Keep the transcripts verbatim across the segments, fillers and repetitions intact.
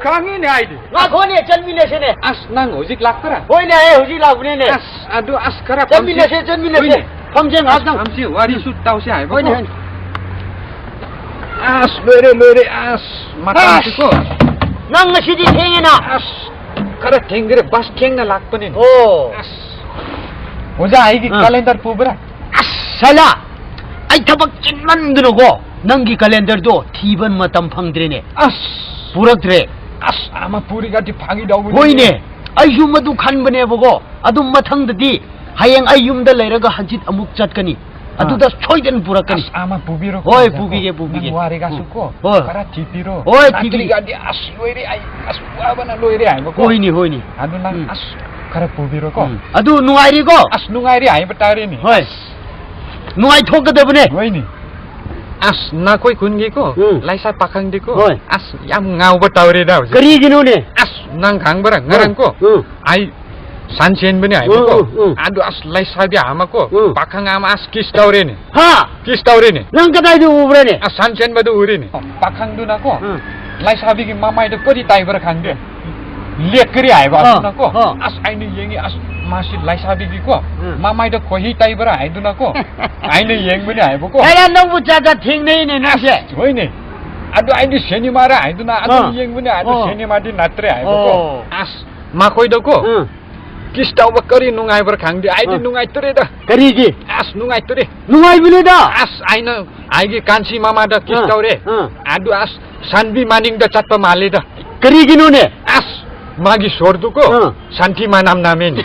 Kangin ne aidi. Ngakho ne, chanmilese ne. As, nang hojik lakpara? Hoine, eh, hojik lakpane ne. As, adu as kara. Chanmilese, chanmilese. Hoine. Phamse, as nang. Phamse, wari su taose ai. Hoine, hoine. As, loire, loire, as. Mata as. Ko. Nang ngasidi thengena. As, kara thengre, bus thengna lakpane. Oh. As. Oja, aigi calendar pubra. As, sala. Ai thabak chinman dun ko. Nanggi calendar do, thiban matam phangdre ne. As. Purakdre. As, ama puri gadi phangi dau. Hoine. Aiyum adu khanbane bogo. Adu mathangdadi. Hayeng aiyumda leiraga hanjit amuk chat kani. Adu da soidan purak kani. As, ama pubiro ko. Hoi, pubige, pubige. Nang wari ga su ko. Hoi. Kara thipiro. Hoi, thipi. Natri gadi as loire ai. As wabana loire ai bogo. Hoine, hoine. Adu nang as kara pubiro ko. Adu nungairi ko. As nungairi ai batare ni. Hoi. Nungai thok ka debne. Hoine. As nakoi khun gi ko. Laisa pakhang di ko. Hoi. As yam ngau ba taure da. Kari ginu ne. As nang khang bara ngarang ko. Ai sanchen bani ai ko. Adu as laisa bi ama ko. Pakhang ama as kiss taure ne. Ha. Kiss taure ne. Nang kadai du ubre ne. As sanchen ba du ure ne. Pakhang du na ko. Laisa bi ki mamai du ko di tai bara khang de. Lekri ai ba na ko. As aini yengi as masi laisa bi ki ko. Mamai da khohi tai bara ai duna ko. Aini yeng bani ai ba ko. Era nang bu cha cha thing nei ne nang se. Hoine. Adu aini seni mara ai duna adu yeng bani adu seni ma di natre ai ba ko. As makoi da ko. Kiss tau ba kari nungai bara khang di ai di nungai ture da. Kari gi. As nungai ture. Nungai bani da. As aina aigi kansi mama da kiss taure. Adu as Sanbi maning da chatpa male da. Kari ginu ne. As magi sordu ko. Santi manam namen.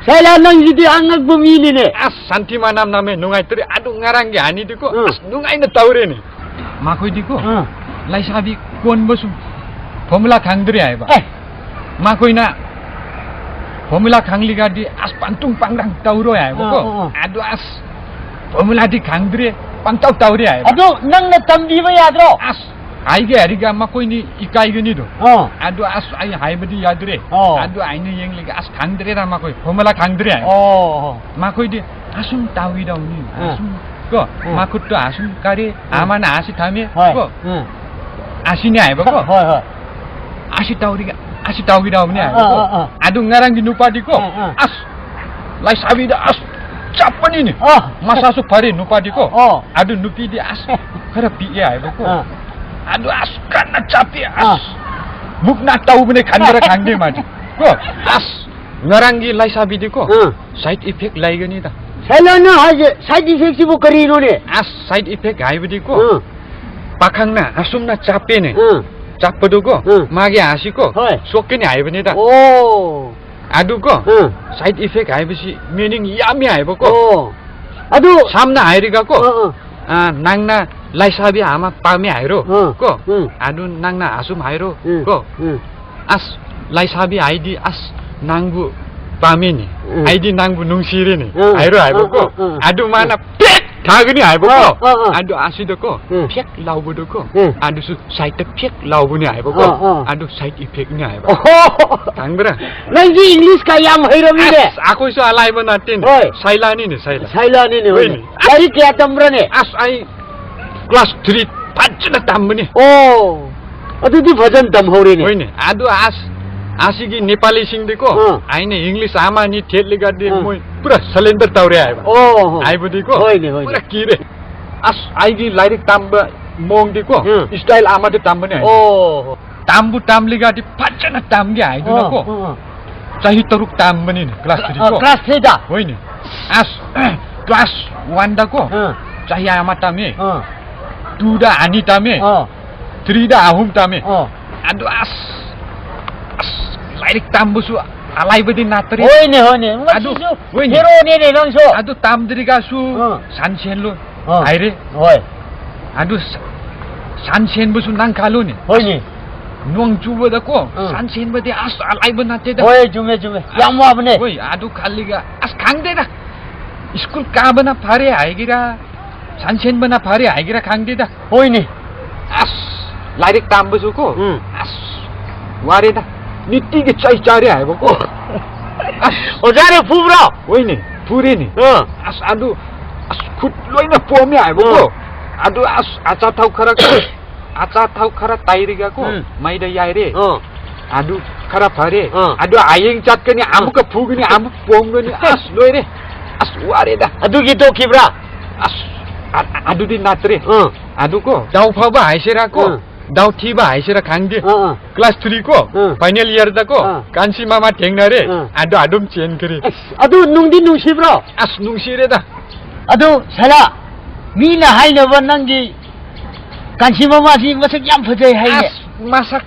Saila nang jidi angak bumi ni ne. As santi manam namen nungai ture adu ngarang gi ani di ko. As nungai na taure ne. Makoi di ko. Laisa bi kon basu. Formula khangdre ai ba. Eh. Makoi na formula khangli gadi as pantung pangdang tauro ai ba ko. Adu as formula di khangdre pangtau taure ai ba. Adu nang na tambi ba yadro. As ai ge ari ga makoi ni ikai ge ni do. Adu as ai hai ba di yadre. Adu ai ni yeng li ga as khangdre ra makoi formula khangdre ai. Makoi di asum tawi dau ni. Asum ko makhut to asum kare. Ama na asi thame ko. Asi ni ai ba ko. Hoi hoi. Asi tauri ga, asi tauri da ne. Adu ngarang di nupa di ko. As. Lai sabi da as. Chapani ni. Masa su pare nupa di ko. Adu nupi di as. Kara pi ai ba ko. Adu as kana chapi as. Mukna tau bune khandra khangde ma di. Ko. As. Ngarang gi lai sabi di ko. Side effect lai gani da. Sala na haje side effect si bu kari no ne. As side effect ai ba di ko. Pakhang na, asum na chape ne. Chappa du ko. Magi asi ko. Sok ke ni ai ba ni da. Adu ko. Side effect ai ba si meaning yami ai ba ko. Adu. Sam na ai ri ga ko. Nang na lai sabi ama pame ai ro. Ko. Adu nang na asum ai ro. Ko. As lai sabi ai di as nang bu pame ni. Ai di nang bu nungsiri ni. Ai ro ai ba ko. Adu mana pek. Thagni ai ba ko. Adu asi do ko. Pek lau bu do ko. Adu su sai ta pek lau bu ni ai ba ko. Adu side effect ni ai ba. Tang bra. Nang ji English ka yam hai ro mi de. As, ako su alai ba na tin. Saila ni ni saila. Saila ni ni. Ari kya tamra ne. As ai class three pachna tam ni. Adu di bhajan tam ho re ne. Hoine. Adu as asi gi Nepali sing de ko. Ai ne English ama ni thet le ga de moi. Pura surrender tau re ai ba. Ai bu di ko. Hoine hoine. Pura kire. As ai gi lairik tamba mong di ko. Style ama di tamba ne. Tambu tam li ga di pachana tam gi ai du na ko. Chahi taruk tamba ni class three ko. Class three da. Hoine. As class one da ko. Chahi ama tame. Two da ani tame. Three da ahum tame. Adu as. As lairik tambu su alai badi natri. Hoine hoine. Adu. Hero ne ne nang so. Adu tam diri ga su. Sanchen lo. Ai re. Adu sanchen bu su nang kalu ni. Hoine. Nong chu ba da ko. Sanchen ba de as alai ba na te da. Hoi jume jume. Yam wa ba ne. Hoi adu khali ga as khang de da. School ka ba na phare ai gi ra. Sanchen ba na phare ai gi ra khang de da. Hoine. As lairik tam bu su ko. As ware da. Niti ge chai chare ai ba ko. As ojare phu bra. Hoine. Phu re ni. As adu. As khut loina pome ai ba ko. Adu as acha thau khara ko. Acha thao khara tairiga ko, hmm, maida yaire. Oh. Adu khara phare. Oh. Adu ayeng chat kani, amu, oh, kaphu kani, amu pom kani. As, loire. As, wareda. Adu kito kibra. As, a-, a-, adudi natre. Oh. Adu ko, dao phaba haisera ko. Oh. Dao thiba haisera khangde. Oh, oh. Class three ko, oh, final year da ko. Oh. Kansi mama thengnare. Oh. Adu adum chen kare. As, adu nungdi nungsibro. As, nungsireda. Adu sala. Mina hainaba nanggi Kansi mama si masak yam phajai haine. As, masak.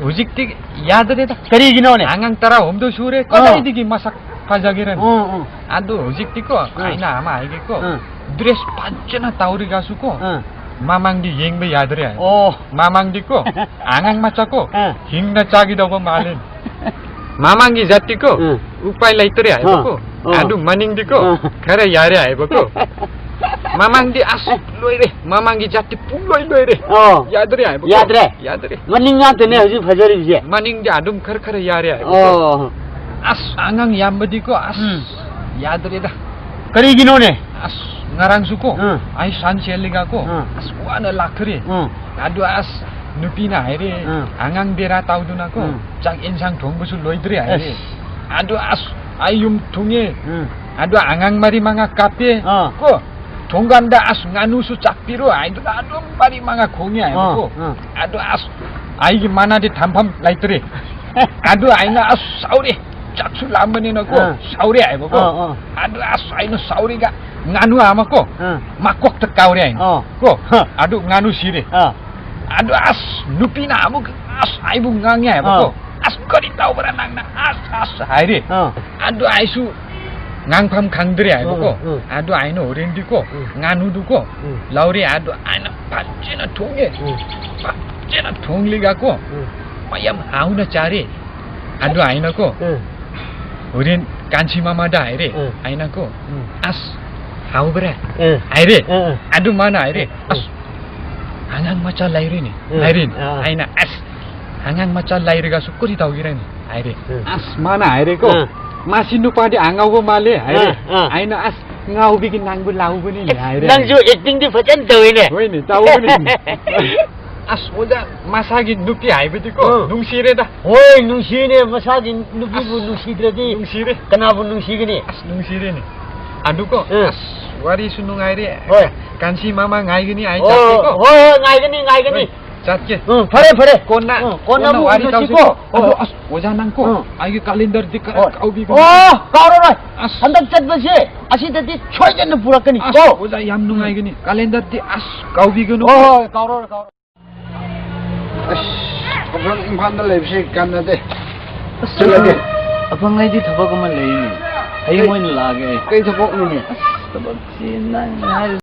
Hujikti yadrada. Kariginone? Angang tara hom do sure. Oh. Kadaidigi masak phajagerane. Oh, oh. Adu hujikti ko, oh, aina ama aige ko. Oh. Dress phajana taorigasu ko. Oh. Mamangdi yengbe yadre ai. Oh. Mamangdi ko. Angang macha ko. Oh. Hingna chagi doba malen. Mamanggi jati ko, hmm, upai laitare ai, hmm, bako. Oh. Adu maningdi ko, hmm, khara yare ai, bako. Mamangdi as loire, mamanggi jati puloi loire. Oh. Yadre ai, bako. Yadre. Yadre. Maning nga tene hujik phajari je. Maningdi adum khar khar yare ai, bako. Oh. As angang yambadi ko, as, hmm, yadreda. Kariginone? As ngarang su ko. Hmm. Ai san seliga ko. Hmm. As wana lakre. Hmm. Adu as nupina haire. Hmm. Angang bera taoduna ko. Hmm. Chak insang thongbu su loidre haire. Yes. Adu as ayum thunge. Hmm. Adu angang mari manga kape. Ah. Ko. Thonggam da as nganu su chakpiro ai. Adu, adu mari manga khonge ai, ah, ko. Ah. Adu as aigi mana di thampam laitre. Adu aina as sauri. Chak su lam bani na ko. Ah. Sauri ai bako. Ah, ah. Adu as aina sauri ga nganu ama ko. Ah. Makok ta kauri ai. Ah. Ko. Ha. Adu nganu sire. Ah. Adu as nupina amu as aibu ngange ai bako. Ah. As kari tau bara nang na as as haire. Ah. Adu aisu ngang pham khangdre ai bako. Ah, ah. Adu aina orin di ko. Ah. Nganu du ko. Ah. Lauri adu aina phajana thonge. Ah. Phajana thongliga ko. Ah. Mayam hauna chare. Adu aina ko. Hmm. Urin kansi mama da aire. Hmm. Aina ko. Hmm. As. Hau bra. Hmm. Aire. Hmm. Adu mana aire. Hmm. As. Angang macha laire ni. Hmm. Laire ni. Ah. Aina as. Angang macha laire gasu kuri tau gira ni. Aire. Hmm. As mana aire ko. Hmm. Masi nupa di angau bo male. Aire. Hmm. Hmm. Aina as. Ngau bigin nang bu lau bu ni aire. Nang ju acting di phajan tau ne. Hoi ni, tau ni. As, oja, masagi nupi haibadi ko. Hmm. Nungsireda. Hoi, nungsine, masagi nupibu nungsidradi. Nungsire. Kanabu nungsigani. As, nungsire ni. Adu ko. Hmm. As, wari su nungaire. Hoi. Kansi mama ngaigani ai. Oh, chat ke ko. Hoi, hoi, ngaigani, ngaigani. Hoi, chat ke. Hmm, phare, phare. Kona. Hmm, kona kona bu wari tau si ko. Adu, as, oja nang ko. Hmm. Aigi calendar di ka, hoi, kaubi ko. Oh, kaoro roi. As. Handak chat basi. Asi tadi choi jan pura kani. As, ko. Oja yam nungaigani. Calendar di as kaubi ko. Hoi, hoi, kaoro, kaoro. ꯑꯁ, ꯊꯕꯛ ꯏꯝꯐꯥꯜꯗ ꯂꯩꯕꯁꯦ ꯀꯥꯟꯅꯗꯦ꯫ ꯑꯁ, ꯆꯠꯂꯒꯦ꯫ ꯑꯐꯪ ꯑꯩꯗꯤ ꯊꯕꯛ ꯑꯃ ꯂꯩꯅꯦ꯫ ꯍꯌꯦꯡ ꯀꯩ, ꯑꯣꯏꯅ ꯂꯥꯛꯑꯒꯦ ꯑꯩ꯫ ꯀꯩ ꯊꯕꯛꯅꯣꯅꯦ? ꯑꯁ, ꯊꯕꯛꯁꯤ ꯅꯪ ꯍꯥꯏꯔ-